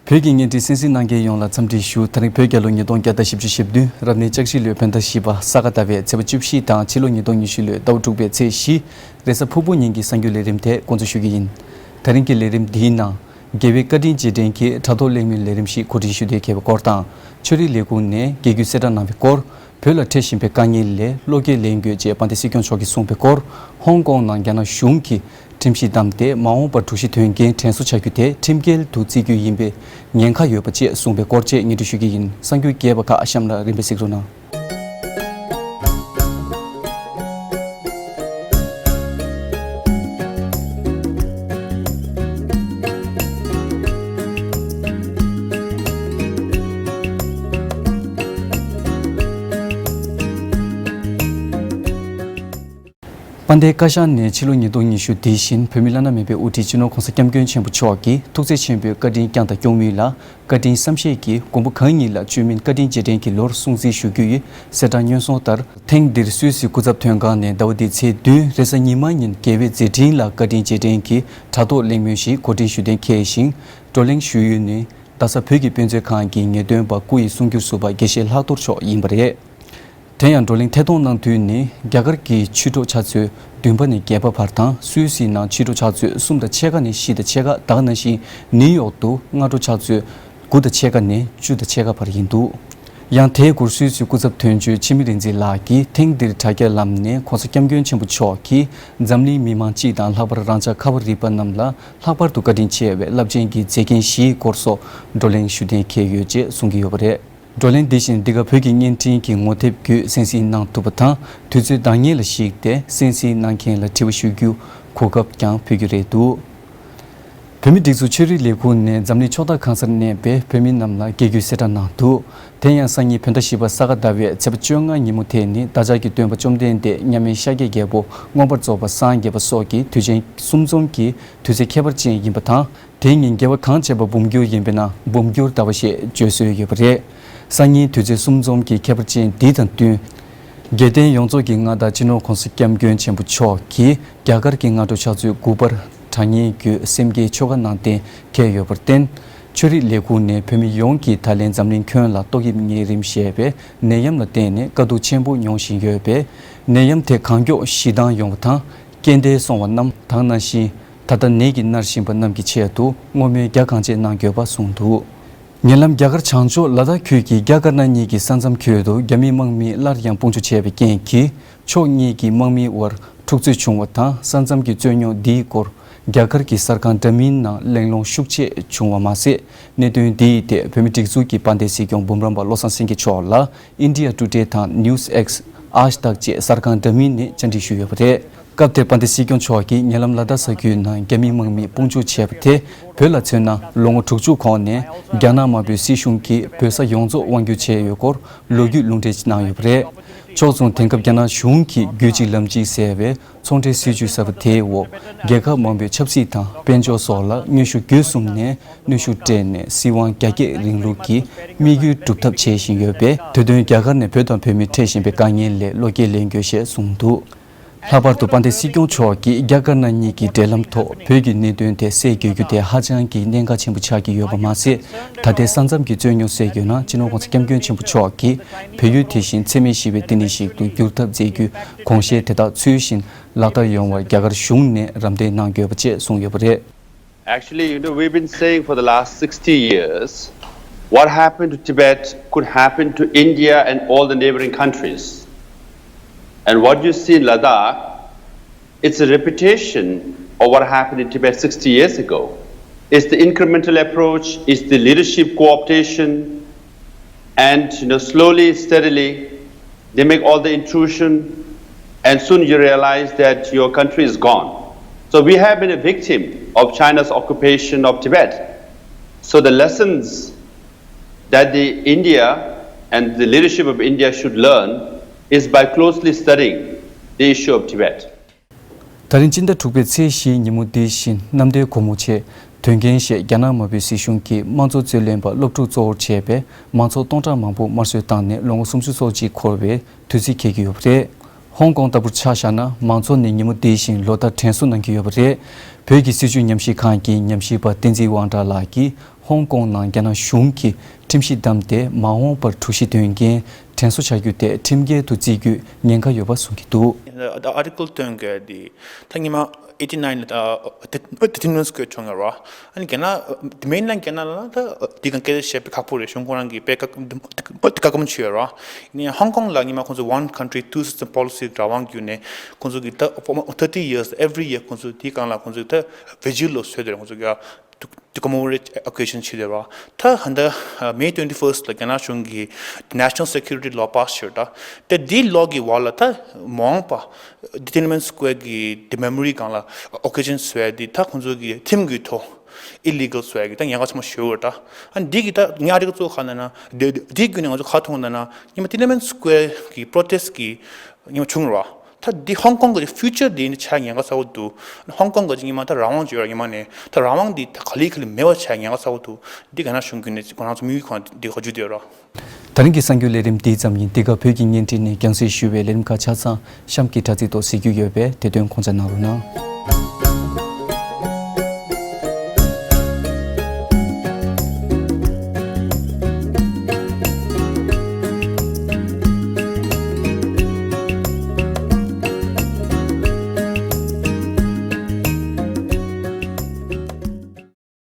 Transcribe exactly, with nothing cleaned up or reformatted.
བོད་ཀྱི་བརྙན་འཕྲིན་གསན་གཟིགས་གནང་མཁན་ཡོངས་ལ་འཚམས་འདྲི་ཞུ། དེ་རིང་བོད་རྒྱལ་ལོ་ཉིས་སྟོང་བརྒྱ་དང་བཞི་བཅུ་ཞེ་བདུན། རབ་གནས་ལྕགས་བཞི་ལོའི་བོད་ཟླ་བཞི་པ་ས་ག་ཟླ་བའི་ཚེས་པ་བཅུ་བཞི་དང་ཕྱི་ལོ་ཉིས་སྟོང་ཉི་ཤུ་ལོའི་ཟླ་བ་དྲུག་པའི་ཚེས་བཞི། རེས་གཟའ་ཕུར་བུ་ཉིན་གྱི་གསར་འགྱུར་ལས་རིམ་དེ་འགོ་འཛུགས་ཞུ་གི་ཡིན། དེ་རིང་གི་ལས་རིམ་འདིའི་ནང་། རྒྱལ་བའི་བཀའ་དྲིན་རྗེས་དྲན་གྱི་དྲ་ཐོག་གླེང་མོལ་ལས་རིམ་ཞིག་གོ་སྒྲིག་ཞུ་འདོད་འཁེལ་བའི་སྐོར་དང་། ཆོས་རིག་ལས་ཁུངས་ནས་རྒྱལ་བརྒྱུད་གསལ་བསྒྲགས་གནང་བའི་སྐོར། བོད་ལ་འཕྲད་བཞིན་པའི་དཀའ་ངལ་ལས་བློ་སྐྱེད་ལེན་དགོས་ཅེས་དཔལ་ལྡན་སྲིད་སྐྱོང་མཆོག་གིས་གསུངས་པའི་སྐོར། ཧོང་ཀོང་ནང་རྒྱ་ནག་གཞུང་གིས་ཁྲིམས་གཞི་བསྡམས་ཏེ་མ་འོངས་པར་དྲུག་བཞི་དོན་རྐྱེན་དྲན་གསོ་བྱ་རྒྱུ་དེ་ཁྲིམས་འགལ་དུ་བརྩི་རྒྱུ་ཡིན་པའི་ཉེན་ཁ་ཡོད་པ་བཅས་གསུངས་པའི་སྐོར་བཅས་སྙན་སྒྲོན་ཞུ་གི་ཡིན། གསར་འགྱུར་རྒྱས་པ་ཁག་གཤམ་ལ་རིམ་པས་གཟིགས་རོགས་གནང་། དཔལ་ལྡན་བཀའ་ཤག་ནས་ཕྱི་ལོ་ཉིས་སྟོང་ཉི་ཤུ་འདི་བཞིན་བོད་མིའི་བླ་ན་མེད་པའི་དབུ་ཁྲིད་སྤྱི་ནོར་༸གོང་ས་༸སྐྱབས་མགོན་ཆེན་པོ་མཆོག་གིས་ཐུགས་བརྩེ་ཆེན་པོས་བཀའ་དྲིན་བསྐྱངས་དང་སྐྱོང་མུས་ལ། བཀའ་དྲིན་བསམ་ཤེས་ཀྱིས་མགོན་པོ་གང་ཉིད་ལ་བཅོས་མིན་བཀའ་དྲིན་རྗེས་དྲན་གྱི་ལོར་སྲུང་བརྩི་ཞུ་རྒྱུ་ཡི་གསལ་བསྒྲགས་སྙན་སོང་ལྟར། ཐེངས་འདིར་སུད་སི་སྐུ་ཚབ་དོན་ཁང་ནས་ཟླ་བ་འདིའི་ཚེས་བདུན་རེས་གཟའ་ཉི་མ་ཉིན་རྒྱལ་བའི་མཛད་འཕྲིན་ལ་བཀའ་དྲིན་རྗེས་དྲན་གྱི་དྲ་ཐོག་གླེང་མོལ་ཞིག་གོ་སྒྲིག་ཞུ་གཏན་འཁེལ་ཞིང་། བགྲོ་གླེང་ཞུ་ཡུལ་ནི་རྡ་ས་བོད་ཀྱི་དཔེ་མཛོད་ཁང་གི་ངེས་སྟོན་པ་སྐུ་ཡི་གསུང་སྒྱུར་ཟུར་པ་དགེ་བཤེས་ལྷག་རྡོར་མཆོག་ཡིན་པ་རེད། དེ་ཡང་བགྲོ་གླེང་ཐད་གཏོང་གནང་དུས་ནི་རྒྱ་གར་གྱི་ཕྱི་དྲོ་ཆུ་ཚོད་བདུན་པ་ནས་བརྒྱད་པ་བར་དང་སུད་སིའི་ནང་ཕྱི་དྲོ་ཆུ་ཚོད་གསུམ་དང་ཕྱེད་ཀ་ནས་བཞི་དང་ཕྱེད་ཀ། ད་ག་ནང་བཞིན་ནིའུ་ཡོག་ཏུ་སྔ་དྲོ་ཆུ་ཚོད་དགུ་དང་ཕྱེད་ཀ་ནས་བཅུ་དང་ཕྱེད་ཀ་བར་ཡིན་འདུག། ཡང་དེའི་སྐོར་སུད་སི་སྐུ་ཚབ་དོན་གཅོད་འཆི་མེད་རིག་འཛིན་ལགས་ཀྱིས་ཐེངས་འདིར་དྲ་རྒྱའི་ལམ་ནས་༸གོང་ས་༸སྐྱབས་མགོན་ཆེན་པོ་མཆོག་གིས་འཛམ་གླིང་མི་མང་སྤྱི་དང་ལྷག་པར་རང་ཅག་ཁ་བ་རི་པ་རྣམས་ལ་ལྷག་པར་དུ་བཀའ་དྲིན་ཆེ་བའི་རླབས་ཆེན་གྱི་མཛད་འགན་བཞིའི་སྐོར་སོགས་བགྲོ་གླེང་ཞུ་གཏན་འཁེལ་ཡོད་ཅེས་གསུང་གི་ཡོད་པ་རེད། བགྲོ་གླེང་འདི་བཞིན་འདི་ག་བོད་ཀྱི་བརྙན་འཕྲིན་གྱི་ངོ་དེབ་བརྒྱུད་གསན་གཟིགས་གནང་ཐུབ་པ་དང་། དུས་ཚོད་འདང་ངེས་ལ་གཞིགས་ཏེ་གསན་གཟིགས་གནང་མཁན་ལ་དྲི་བ་ཞུ་རྒྱུ་གོ་སྐབས་ཀྱང་ཕུལ་རྒྱུ་རེད་འདུག། བོད་མིའི་སྒྲིག་འཛུགས་ཆོས་རིག་ལས་ཁུངས་ནས་འཛམ་གླིང་ཕྱོགས་མཐའ་གང་སར་གནས་པའི་བོད་མི་རྣམས་ལ་རྒྱལ་བརྒྱུད་གསལ་བསྒྲགས་གནང་འདུག། དེ་ཡང་སང་ཉིན་བོད་ཟླ་བཞི་པ་ས་ག་ཟླ་བའི་ཚེས་པ་བཅོ་ལྔ་ཉིན་མོ་དེ་ནི་བདག་ཅག་གི་སྟོན་པ་བཅོམ་ལྡན་འདས་མཉམ་མེད་ཤཱཀྱའི་རྒྱལ་པོ་མངོན་པར་རྫོགས་པ་སངས་རྒྱས་པ་སོགས་ཀྱི་དུས་ཆེན་གསུམ་འཛོམས་ཀྱི་དུས་ཚེས་ཁྱད་པར་ཅན་ཡིན་པ་དང་། དེ་ཉིན་རྒྱལ་བ་གངས་ཅན་པ་འབུམ་འགྱུར་ཡིན་པས་ན་འབུམ་འགྱུར་ཟླ་བ་ཞེས་བརྗོད་སྲོལ་ཡོད་པ་རེད། སང་ཉིན་དུས་ཚེས་གསུམ་འཛོམས་ཀྱི་ཁྱད་པར་ཅན་འདི་དང་བསྟུན། རྒྱལ་བསྟན་ཡོངས་རྫོགས་ཀྱི་མངའ་བདག་སྤྱི་ནོར་༸གོང་ས་༸སྐྱབས་མགོན་ཆེན་པོ་མཆོག་གིས་རྒྱ་གར་གྱི་སྔ་དྲོ་ཆུ་ཚོད་དགུ་པར་དྲ་བརྙན་བརྒྱུད་སེམས་བསྐྱེད་ཆོ་ག་གནང་གཏན་འཁེལ་ཡོད་པར་བརྟེན། ཆོས་རིག་ལས་ཁུངས་ནས་བོད་མི་ཡོངས་ཀྱིས་ད་ལན་འཛམ་གླིང་ཁྱོན་ལ་ཏོག་དབྱིབས་གཉན་རིམས་ཞེས་པའི་ནད་ཡམས་ལ་བརྟེན་ནས་དཀའ་སྡུག་ཆེན་པོ་མྱོང་བཞིན་ཡོད་པས། ནད་ཡམས་དེ་གང་མགྱོགས་ཞི་ཐང་ཡོང་བ་དང་། རྐྱེན་འདས་སོང་བ་རྣམས་དང་ནང་བཞིན། ད་ལྟ་ནད་ཀྱིས་མནར་བཞིན་པ་རྣམས་ཀྱི་ཆེད་དུ་བསྔོ་སྨོན་རྒྱ་གང་ཆེ་གནང་དགོས་པ་གསུངས་འདུག། ཉེ་ལམ་རྒྱ་གར་བྱང་ཕྱོགས་ལ་དྭགས་ཁུལ་གྱི་རྒྱ་དཀར་ནག་གཉིས་ཀྱི་ས་མཚམས་ཁུལ་དུ་རྒྱ་མིའི་དམག་མིས་སླར་ཡང་དཔུང་འཇུག་བྱས་པའི་རྐྱེན་གྱིས། ཕྱོགས་གཉིས་ཀྱི་དམག་མིའི་དབར་འཁྲུག་རྩོད་བྱུང་བ་དང་། ས་མཚམས་ཀྱི་རྩོད་རྙོག་འདིའི་སྐོར་རྒྱ་གར་གྱི་གསར་ཁང་འདྲ་མིན་ནང་གླེང་སློང་ཤུགས་ཆེ་བྱུང་བ་མ་ཟད། གནད་དོན་འདིའི་ཐད་བོད་མིའི་སྒྲིག་འཛུགས་ཀྱི་དཔལ་ལྡན་སྲིད་སྐྱོང་འབུམ་རམས་པ་བློ་བཟང་སེང་གེ་མཆོག་ལ་India Today དང་News X Aaj Tak བཅས་གསར་ཁང་འདྲ་མིན་ནས་བཅར་འདྲི་ཞུས་ཡོད་པ་རེད། སྐབས་དེར་དཔལ་ལྡན་སྲིད་སྐྱོང་མཆོག་གིས་ཉེ་ལམ་ལ་དྭགས་ས་ཁུལ་ནང་རྒྱ་མིའི་དམག་མིས་དཔུང་འཇུག་བྱས་པ་དེ། བོད་ལ་མཚོན་ན་ལོ་ངོ་དྲུག་ཅུ་གོང་ནས་རྒྱ་ནག་དམར་པོའི་སྲིད་གཞུང་གིས་བོད་ས་ཡོངས་རྫོགས་དབང་བསྒྱུར་བྱས་ཡོད་སྐོར་ལོ་རྒྱུས་ལུང་འདྲེན་གནང་ཡོད་པ་རེད། ཕྱོགས་མཚུངས་དེང་སྐབས་རྒྱ་ནག་གཞུང་གིས་རྒྱུད་གཅིག་ལམ་གཅིག་ཟེར་བའི་ཚོང་འབྲེལ་སྲིད་ཇུས་གསར་པ་དེའི་འོག་རྒྱལ་ཁབ་མང་པོའི་ཆབ་སྲིད་དང་དཔལ་འབྱོར་སོགས་ལ་གནོན་ཤུགས་བརྒྱུད་གསུམ་ནས་གནོན་ཤུགས་སྤྲད་ནས་སྲིད་དབང་རྒྱ་སྐྱེད་རིང་ལུགས་ཀྱི་དམིགས་ཡུལ་སྒྲུབ་ཐབས་བྱེད་བཞིན་ཡོད་པས། དེ་དོན་རྒྱ་གར་ནས་བོད་དང་བོད་མི་འཕྲད་བཞིན་པའི་དཀའ་ངལ་ལས་བློ་སྐྱེད་ལེན་དགོས་ཞེས་གསུངས་འདུག། ལྷག་པར་དུ་དཔལ་ལྡན་སྲིད་སྐྱོང་མཆོག་གིས་རྒྱ་དཀར་ནག་གཉིས་ཀྱི་འབྲེལ་ལམ་ཐོག་བོད་ཀྱི་གནད་དོན་དེ་སེལ་དགོས་རྒྱུ་དེ་ཧ་ཅང་གི་གནད་འགག་ཆེན་པོ་ཆགས་ཀྱི་ཡོད་པ་མ་ཟད། ད་ལྟའི་ས་མཚམས་ཀྱི་རྩོད་རྙོག་སེལ་དགོས་ན་སྤྱི་ནོར་༸གོང་ས་༸སྐྱབས་མགོན་ཆེན་པོ་མཆོག་གིས་བལ་ཡུལ་དེ་བཞིན་འཚེ་མེད་ཞི་བའི་བསྟི་གནས་ཤིག་ཏུ་འགྱུར་ཐབས་མཛད་རྒྱུའི་དགོངས་བཞེད་དེ་དག་ཚུལ་བཞིན་ལག་བསྟར་ཡོང་བར་རྒྱ་གར་གཞུང་ནས་རམ་འདེགས་གནང་དགོས་པ་བཅས་གསུངས་ཡོད་པ་རེད། Actually, you know, we've been saying for the last sixty years, what happened to Tibet could happen to India and all the neighboring countries. And what you see in Ladakh, it's a repetition of what happened in Tibet sixty years ago. It's the incremental approach, it's the leadership co-optation, and, you know, slowly, steadily, they make all the intrusion, and soon you realize that your country is gone. So we have been a victim of China's occupation of Tibet. So the lessons that the India and the leadership of India should learn is by closely studying the issue of Tibet. ད་རིང་སྤྱི་ཟླ་དྲུག་པའི་ཚེས་བཞིའི་ཉིན་མོ་འདི་བཞིན་གནམ་བདེ་སྒོ་མོ་ཆེ་དོན་རྐྱེན་བཞིས་རྒྱ་ནག་དམར་པོའི་སྲིད་གཞུང་གིས་དམངས་གཙོ་རྩོད་ལེན་པ་སློབ་ཕྲུག་གཙོ་བོར་བྱས་པའི་མང་ཚོགས་སྟོང་ཕྲག་མང་པོ་དམར་གསོད་བཏང་ནས་ལོ་ངོ་སུམ་ཅུ་སོ་གཅིག་འཁོར་བའི་དུས་ཚིགས་འཁེལ་གྱི་ཡོད་པ་རེད། ཧོང་ཀོང་ལྟ་བུར་ཆ་བཞག་ན་མང་ཚོགས་ནས་ཉིན་མོ་འདི་བཞིན་ལོ་ལྟར་དྲན་གསོ་གནང་གི་ཡོད་པ་རེད། བོད་ཀྱི་སྲིད་བྱུས་ཉམས་ཞིབ་ཁང་གི་ཉམས་ཞིབ་པ་བསྟན་འཛིན་དབང་གྲགས་ལགས་ཀྱིས། ཧོང་ཀོང་ནང་རྒྱ་ནག་གཞུང་གིས་ཁྲིམས་གཞི་བསྡམས་ཏེ་མ་འོངས་པར་འཁྲུག་གཞི་དོན་རྐྱེན་དྲན་གསོ་བྱ་རྒྱུ་དེ་ཁྲིམས་འགལ་དུ་བརྩི་རྒྱུའི་ཉེན་ཁ་ཡོད་པ་གསུང་གི་འདུག། The article དོན་གྱི་དེ་ད་ཉི་མ་eighty nine ལ་ད་Tiananmen Square བྱུང་ཡོད་ར། ཨ་ནི་རྒྱ་ནག་mainland རྒྱ་ནག་ལ་ད་དེ་གང་སྐད་བཤད་པའི་ཁག་པོ་རེད། གཞུང་ཁོ་རང་གིས་དཔེ་བཀག་བཀག་སྐམ་བྱས་ཡོད་ར། ནི་ཧོང་ཀོང་ལ་ཉི་མ་ཁོང་ཚོ་one country two system policy རང་དབང་བརྒྱུད་ནས་ཁོང་ཚོ་གི་ད་thirty years every year ཁོང་ཚོ་དེའི་སྒང་ལ་ཁོང་ཚོ་ད་vigil ལོ་བཟོས་དེ་རེད། ཁོང་ཚོ་གི་to commemorate occasion བྱེད་དེ་ར། ད་ཧ་ད་May twenty first ལ་རྒྱ་ནག་གཞུང་གིས་national security law pass བྱས་ད། དེ་དེའི་law གི་འོག་ལ་ད་མ་འོངས་པ་Tiananmen Square གི་དེ་memory སྒང་ལ་occasion བཟོས་དེ་ད་ཁོང་ཚོ་གི་ཁྲིམས་ཀྱི་ཐོག་illegal བཟོས་གི་ད་ཉེན་ཁ་ཆེན་པོ་ཞིག་ཡོད་ད། ཨ་འདི་གི་ད་ཉེ་རིག་གཙོ་ཁ་ན་ན་དེ་དེ་བརྒྱུད་ནས་ང་ཚོ་ཁ་མཐོང་ན་ན་ཉི་མ་Tiananmen Square གི་protest གི་ཉི་མ་བྱུང་ར། ད་འདི་ཧོང་ཀོང་གི་future འདི་ནི་ཆ་ཉེན་ཁ་ཚ་བོ་འདུག། ཧོང་ཀོང་གི་ཉི་མ་ད་རང་དབང་བྱོས་ར་ཉི་མ་ནས་ད་རང་དབང་འདི་ད་ག་ལེ་ག་ལེ་མེད་པ་ཆ་ཉེན་ཁ་ཚ་བོ་འདུག། འདི་ག་ན་གཞུང་གི་ནས་ཁོ་རང་ཚོ་དམིགས་ཡུལ་ཁོ་རང་འདི་ག་བརྒྱུད་དེ་ར། ད་རིང་གི་གསར་འགྱུར་ལས་རིམ་འདི་ཙམ་ཡིན། འདི་ག་བོད་ཀྱི་བརྙན་འཕྲིན་ནས་རྒྱང་སྲིང་ཞུ་བའི་ལས་རིམ་ཁག་ཆ་ཚང་གཤམ་གྱི་དྲ་ཚིགས་ཐོག་གཟིགས་རྒྱུ་ཡོད་པས་དེ་དོན་ཁོང་ཆ་གནང་རོགས་གནང་།